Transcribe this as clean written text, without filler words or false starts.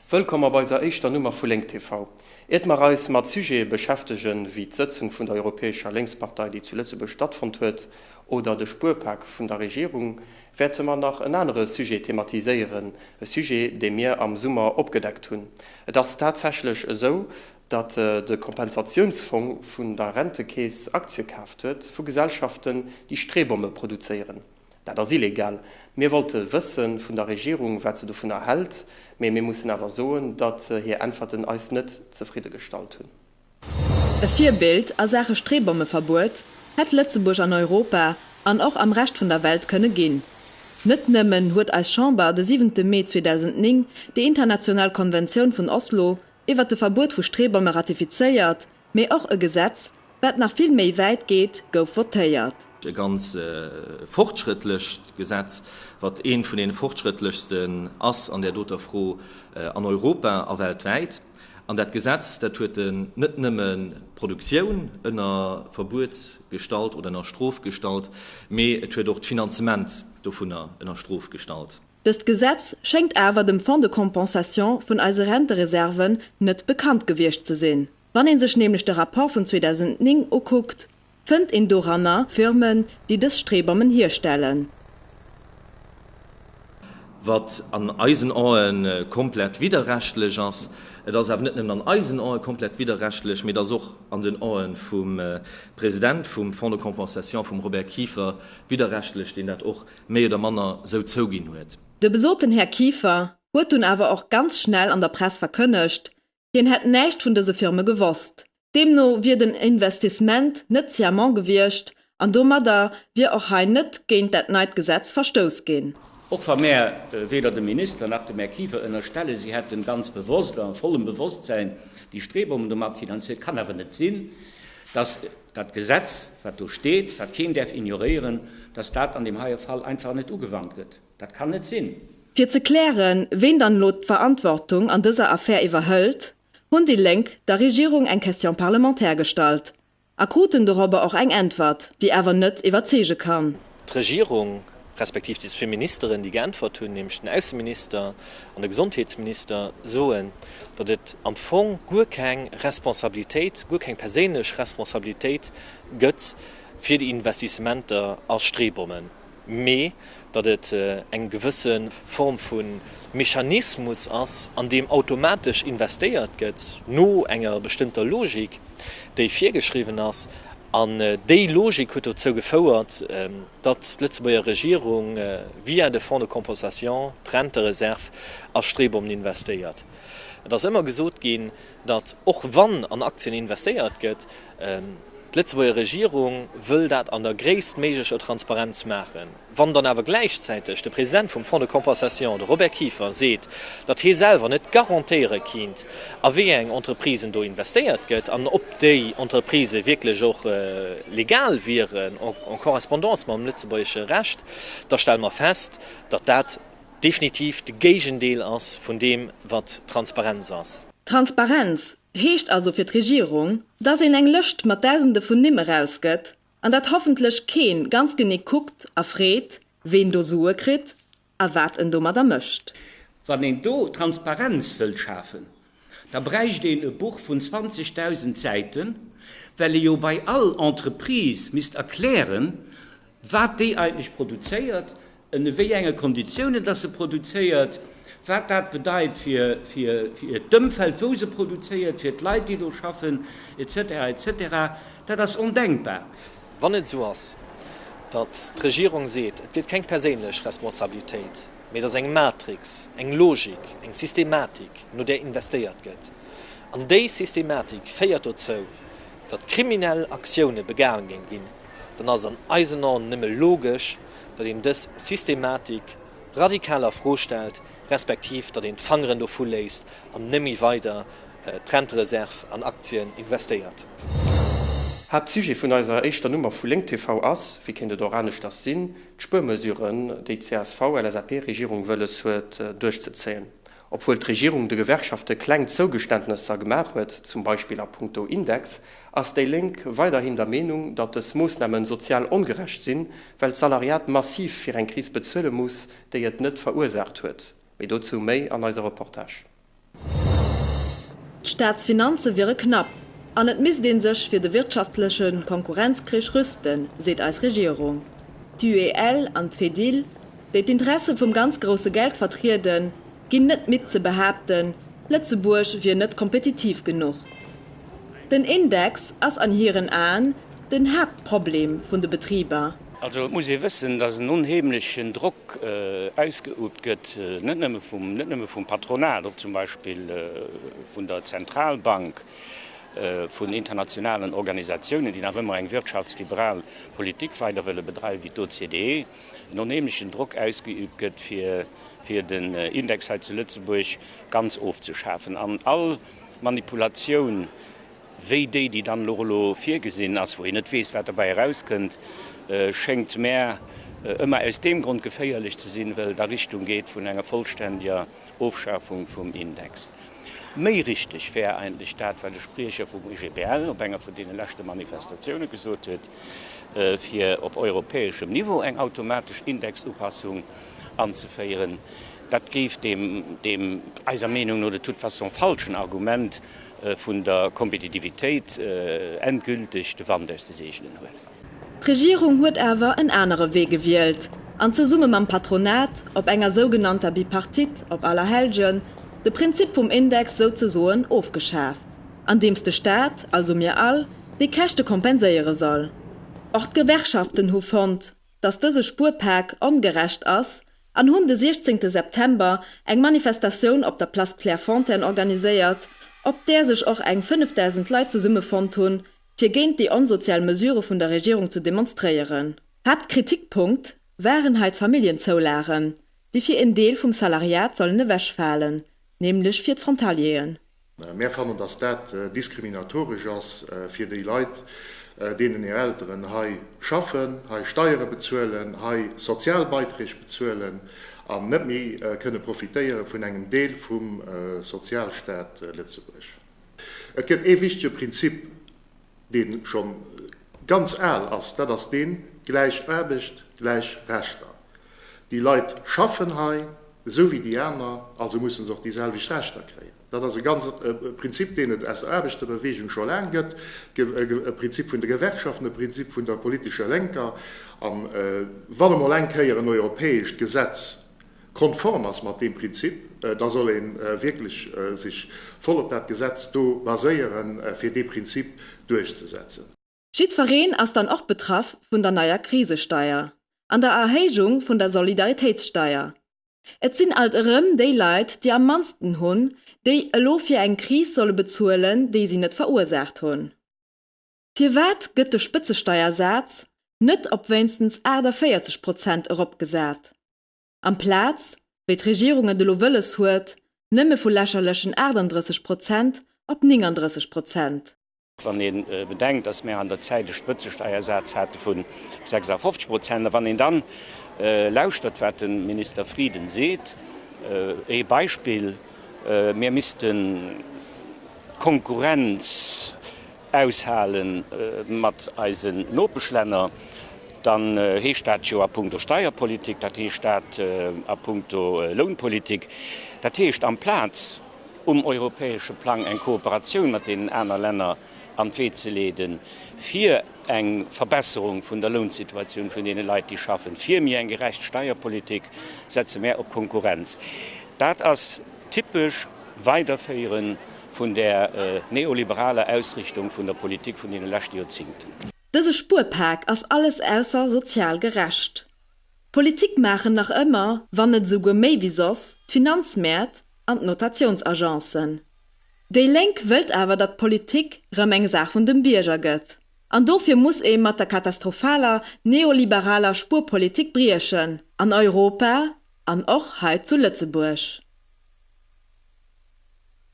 Wëllkomm op eiser éischter Nummer vu Lénk TV. Iert mer eis mat Sujete beschäftegen, wéi d'Sëtzung vun der Europäescher Lénkspartei, déi zu Lëtzebuerg stattfonnt huet, oder de Spuerpak vun der Regierung, wäerte mer nach en anere Sujet thematiséieren, e Sujet, dee mir am Summer opgedeckt hunn. Et ass tatsächlech esou, datt de Kompensatiounsfong vun der Rentekeess Aktie kaaft huet vu Gesellschaften, déi Streebomme produzéieren. Dat ass illegal. Mir wollte wësse vun der Regierung, wat se dovunner hält, mee mir mussen awer soen, datt hir Äntwerten eis net zefridde gestallt hunn. E Virbild a Saache Streebommeverbuet hätt Lëtzebuerg an Europa an och am Rescht vun der Welt kënne ginn. Net nëmmen huet eis Chamber de siwente Mee 2009 déi international Konventioun vun Oslo iwwert de Verbuet vu Streebomme ratifizéiert, Mee och e Gesetz, wat nach vill méi wäit geet, gouf votéiert. E ganz fortschrëttlecht Gesetz, wat eent vun deene fortschrëttlechsten ass an där doter Fro an Europa a weltwäit. An dat Gesetz, dat huet net nëmmen d'Produktioun ënner Verbuet gestallt oder ënner Strof gestallt, mee et huet och d'Finanzement dovunner ënner Strof gestallt. Dëst Gesetz schéngt awer dem Fonds de compensation vun eise Rentereserven net bekannt gewiescht ze sinn. Wann een sech nämlech de Rapport vun 2009 ukuckt, fënnt een doranner Firmen, déi dës Streebommen hierstellen. Wat an eisen Ae komplett widderrechtlech ass. Et ass awer net nëmmen an eisen Ae komplett widderrechtlech, mee et ass och an den Ae vum President vum Fonds de compensation, vum Robert Kieffer, widderrechtlech, deen dat och méi oder manner sou zouginn huet. De besoten Här Kieffer huet dunn awer och ganz schnell an der Press verkënnegt, Hien hätt näischt vun dëse Firme gewosst. Deemno wier den Investissement net sciemment gewiescht an domadder wier och hei net géint dat neit Gesetz verstouss ginn. Och wa mär weder dem Minister nach dem Här Kieffer ënnerstellen, si hätten ganz bewosst a vollem Bewosstsäin déi Streebommen domat finanziert, kann awer net sinn, dass dat Gesetz, wat do steet, wat keen däerf ignoréieren, dass dat an deem heie Fall einfach net ugewannt gëtt. Dat kann net sinn. Fir ze klären, ween dann elo d'Verantwortung an dëser Affär iwwerhëlt, hunn déi Lénk der Regierung eng Question parlementaire gestallt a kruten dorobber och eng Äntwert, déi awer net iwwerzeege kann. D'Regierung, respektiv déi zwee Ministeren, déi geäntwert hunn, nämlech den Ausseminister an de Gesondheetsminister, soen, datt et am Fong guer keng Responsabilitéit, guer keng perséinlech Responsabilitéit gëtt fir déi Investissementer a Streebommen. mee datt et eng gewësse Form vu Mechanismus ass, an deem automatesch investéiert gëtt no enger bestëmmter Logik, déi virgeschriwwen ass. An déi Logik huet dozou gefouert, datt d'Lëtzebuerger Regierung via de Fonds de compensation, d'Rentereserv, a Streebommen investéiert. Et ass ëmmer gesot ginn, datt och wann an Aktien investéiert gëtt, d'Lëtzebuerger Regierung wëll dat an der gréisstméiglecher Transparenz maachen. Wann dann awer gläichzäiteg de President vum Fonds de compensation, de Robert Kieffer, seet, datt hie selwer net garantéiere kinnt, a wéi eng Entreprisen do investéiert gëtt an ob déi Entreprisë wierklech och legal wieren, en correspondance mam lëtzebuergesche Recht, da stelle mer fest, datt dat definitiv de Géigendeel ass vun deem, wat Transparenz ass. Transparenz heescht also fir d'Regierung, dass een eng Lëscht mat Dausende vun Nimm erausgëtt an dat hoffentlech keen ganz genee kuckt a freet, ween do Sue kritt a wat en domadder mécht. Wann een do Transparenz wëllt schafen, da bräicht een e Buch vun 20.000 Säiten, well ee jo bei all Entreprise misst erklären, wat déi eigentlech produzéiert, ënner wéi enge Konditiounen dass se produzéiert, wat dat bedeit fir d'Ëmfeld, wou se produzéiert, fir d'Leit, déi do schaffen, et cetera, et cetera. Dat ass ondenkbar. Wann et esou ass, datt d'Regierung seet, et gëtt keng perséinlech Responsabilitéit, mee et ass eng Matrix, eng Logik, eng Systematik, no där investéiert gëtt, an déi Systematik féiert dozou, datt kriminell Aktioune begaange ginn, dann ass et an eisen Aen nëmme logesch, datt een dës Systematik radikal a Fro stellt, respektiv datt een d'Fangeren dovu léisst an nëmme weider d'Rentereserv an Aktien investéiert. Haaptsujet vun eiser éischter Nummer vu Lénk TV ass, wéi kéint et och aneschters sinn, d'Spuermesuren, déi d'CSV-LSAP-Regierung wëlles huet duerchzezéien. Obwuel d'Regierung de Gewerkschafte kleng Zougeständnesser gemaach huet, zum Beispill a punkto Index, ass déi Lénk weiderhin der Meenung, datt dës Moossname sozial ongerecht sinn, well d'Salariat massiv fir eng Kris bezuele muss, déi et net verursaacht huet. Mee dozou méi an eiser Reportage. D'Staatsfinanze wiere knapp an et misst ee sech fir de wirtschaftleche Konkurrenzkrich rüsten, seet eis Regierung. D'UEL an d'Fedil, déi d'Interesse vum ganz grousse Geld vertrieden, ginn net midd ze behaapten, Lëtzebuerg wier net kompetitiv genuch. Den Index ass an hiren Aen den Haaptproblem vun de Betriber. Also et muss ee wëssen, datt en onheemlechen Drock ausgeübt gëtt, net nëmme vum, net nëmme vum Patronat, och zum Beispill vun der Zentralbank, vun internationalen Organisatiounen, déi nach ëmmer eng wirtschaftsliberal Politik weider wëlle bedreiwen, wéi d'OCDE, en onheemlechen Drock ausgeübt gëtt, fir, fir den Index hei zu Lëtzebuerg ganz ofzeschafen. An all Manipulatioun wéi déi, déi dann elo elo virgesinn ass, wou een net weess, wat derbäi erauskënnt, schéngt mär ëmmer aus deem Grond geféierlech ze sinn, well et a Richtung geet vun enger vollständiger Ofschafung vum Index. Méi richteg wär eigentlech dat, wat e Spriecher vum OGBL op enger vun deene leschte Manifestatioune gesot huet, fir op europäeschem Niveau eng automatesch Indexupassung anzeféieren. Dat géif deem, deem eiser Meenung no de toute façon falschen Argument vun der Kompetitivitéit endgülteg de Wand aus de Seegelen huelen. D'Regierung huet awer en anere Wee gewielt an zesumme mam Patronat op enger sougenannter Bipartite op Allerhellgen de Prinzip vum Index souzesoen ofgeschaaft, andeems de Staat, also mir all, déi Käschte kompenséiere soll. Och d'Gewerkschaften hu fonnt, datt dëse Spuerpak ongerecht ass an hunn de 16 September eng Manifestatioun op der Place Clairefontaine organiséiert, op där sech och eng 5.000 Leit zesummefonnt hunn, fir géint déi onsozial Mesure vun der Regierung ze demonstréieren. Haaptkritikpunkt waren hei d'Familljenzoulagen, déi fir en Deel vum Salariat sollen ewechfalen, nämlech fir d'Frontalieren. Mär fannen, dass dat diskriminatoresch ass fir déi Leit, deenen hir Elteren hei schaffen, hei Steiere bezuelen, hei Sozialbeiträg bezuelen an net méi kënne profitéiere vun engem Deel vum Sozialstaat Lëtzebuerg. Et gëtt ee wichtege Prinzip, dee scho ganz al ass, dat ass deen, gläich Aarbecht, gläich Rechter. Déi Leit schaffen hei esou wéi déi aner, also musse se och déi selwecht Rechter kréien. Dat ass e ganz e Prinzip, deen et aus der Aarbechterbewegung scho laang gëtt, e Prinzip vun de Gewerkschaften, e Prinzip vun der politescher Lénker. A wann emol eng Kéier en europäescht Gesetz konform ass mat deem Prinzip, da soll ee wierklech sech voll op dat Gesetz do baséieren, fir dee Prinzip duerchzesetzen. Jiddwereen ass dann och betraff vun der neier Krisesteier an der Erhéijung vun der Solidaritéitssteier. Et sinn alt erëm déi Leit, déi am mannsten hunn, déi elo fir eng Kris solle bezuelen, déi si net verursaacht hunn. Firwat gëtt de Spëtzesteiersaz net op wéinstens 48 Prozent eropgesat, amplaz, wéi d'Regierung et elo wëlles huet, nëmme vu lächerlechen 38 Prozent op 39 Prozent? Wann ee bedenkt, datt mär an der Zäit e Spëtzesteiersaz hate vu 56 Prozent, a wann een dann lauschtert, wat de Minister Frieden seet, ee Beispill, mir missten d'Konkurrenz aushale mat eisen Nopeschlänner, dann heescht dat jo a puncto Steierpolitik, dat heescht dat a puncto Lounpolitik, dat heescht amplaz um europäesche Plang eng Kooperatioun mat deenen aner Länner an d'Wee ze leeden, fir eng Verbesserung vun der Lounsituatioun vun deene Leit, déi schaffen, fir méi eng gerecht Steierpolitik, setze mär op Konkurrenz. Dat ass typesch Weiderféiere vun där neoliberaler Ausrichtung vun der Politik vun deene leschte Joerzingten. Dëse Spuerpak ass alles ausser sozial gerecht. Politik maachen nach ëmmer, wann net esouguer méi wéi soss, d'Finanzmäert an d'Notatiounsagencen. Déi Lénk wëllt awer, datt Politik rëm eng Saach vun dem Bierger gëtt. An dofir muss ee mat der katastrophaler neoliberaler Spuerpolitik briechen, an Europa an och hei zu Lëtzebuerg.